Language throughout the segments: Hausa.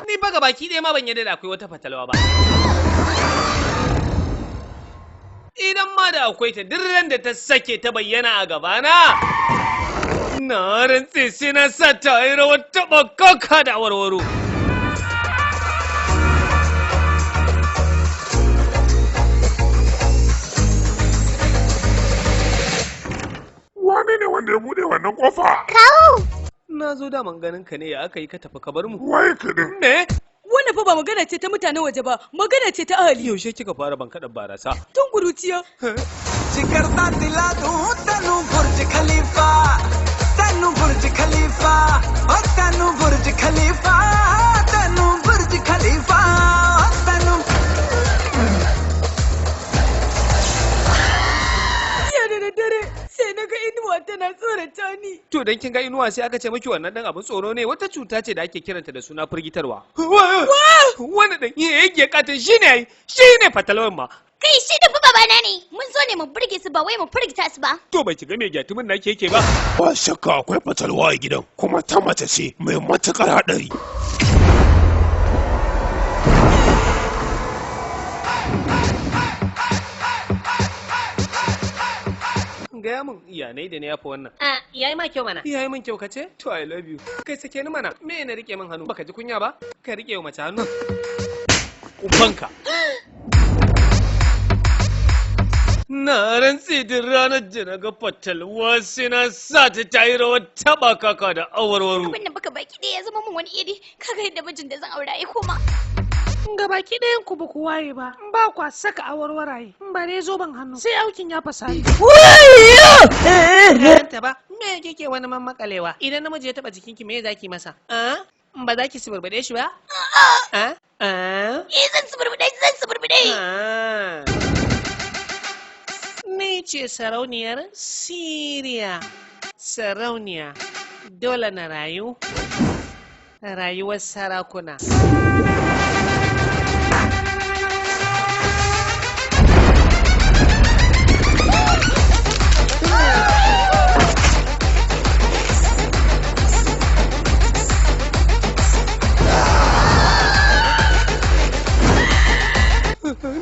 Ni fa gabaki ɗaya ma ban yarda da akwai wata fatalwa ba. Idan ma da akwai ta, duk ran da ta sake ta bayyana a gabana, na rantse sai na sa ta yi rawar taɓa kaka da warwaro. Wane ne wanda ya bude wannan kofa? Kawu! Na zo daman ganin ka ne, ya aka yi ka tafi ka bar mu. Waye ka din? Me? Wannan fa ba magana ce ta mutanen waje ba, magana ce ta ahali. Yaushe kika fara ban kaɗa barasa? Tun kuruciya. ਜਿਗਰ ਦਾ ਦਿਲਾ ਦੂੰ ਤੈਨੂੰ Burj Khalifa, ਤੈਨੂੰ Burj Khalifa, ਓ ਤੈਨੂੰ Burj Khalifa, ਤੈਨੂੰ Burj Khalifa, ਓ ਤੈਨੂੰ। Jiya da daddare sai na ga inuwa tana tsorata ni. To dan kin ga inuwa sai aka ce miki wannan dan abin tsoro ne, wata cuta ce da ake kiranta da suna firgitarwa. Wani dan yake katin shine ai, shine fatalwan ma. Kai, shi da fa babana ne. Mun zo ne mu burge su, ba wai mu firgita su ba. To bai ki ga me gyatumin nake yake ba. Ba shakka akwai fatalwa a gidan, kuma ta mace ce mai matukar haɗari. Gaya min iyanai da ne yafi wannan. A yayi ma kyau mana. Iyaye min kyau kace? To I love you. Kai, sake ni mana. Me ne rike min hannu? Baka ji kunya ba? Ka rike wa mace hannu. Ubanka. Na rantse da ranar da na ga fatalwa sai na sa ta ta yi rawar taba kaka da awarwaro. Abin nan baka baki ɗaya ya zama min wani iri. Kaga yadda mijin da zan aura ya koma. Gabaki ɗayan ku ba ku waye ba, ba kwa saka awarwaraye, bare zoben hannu, sai aukin ya fasari. Ta ba me kike wani mammakalewa? Idan namiji ya taba jikinki, me zaki masa? A ba za ki suburbure shi ba? A a Eh, zan suburbuɗe, zan suburbuɗe. Ah. Ni ce sarauniyar Siriya. Sarauniya. Dole na rayu. Rayuwar sarakuna.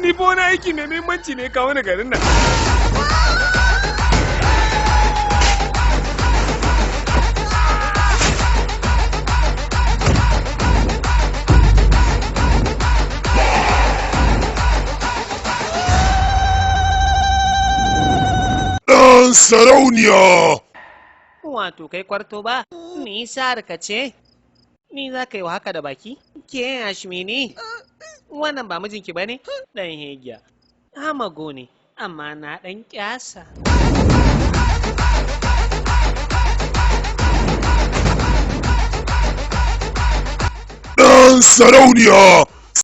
Ni fa wani aiki mai muhimmanci ne kawo ni garin nan. Ɗan sarauniya! Wato kai kwarto ba, ni sa'ar ka ce? Ni za ka yi wa haka da baki? Ke Ashmini? Wannan ba mijinki ba ne? Ɗan hegiya. Hamago ne, amma na ɗan ƙyasa. Ɗan sarauniya!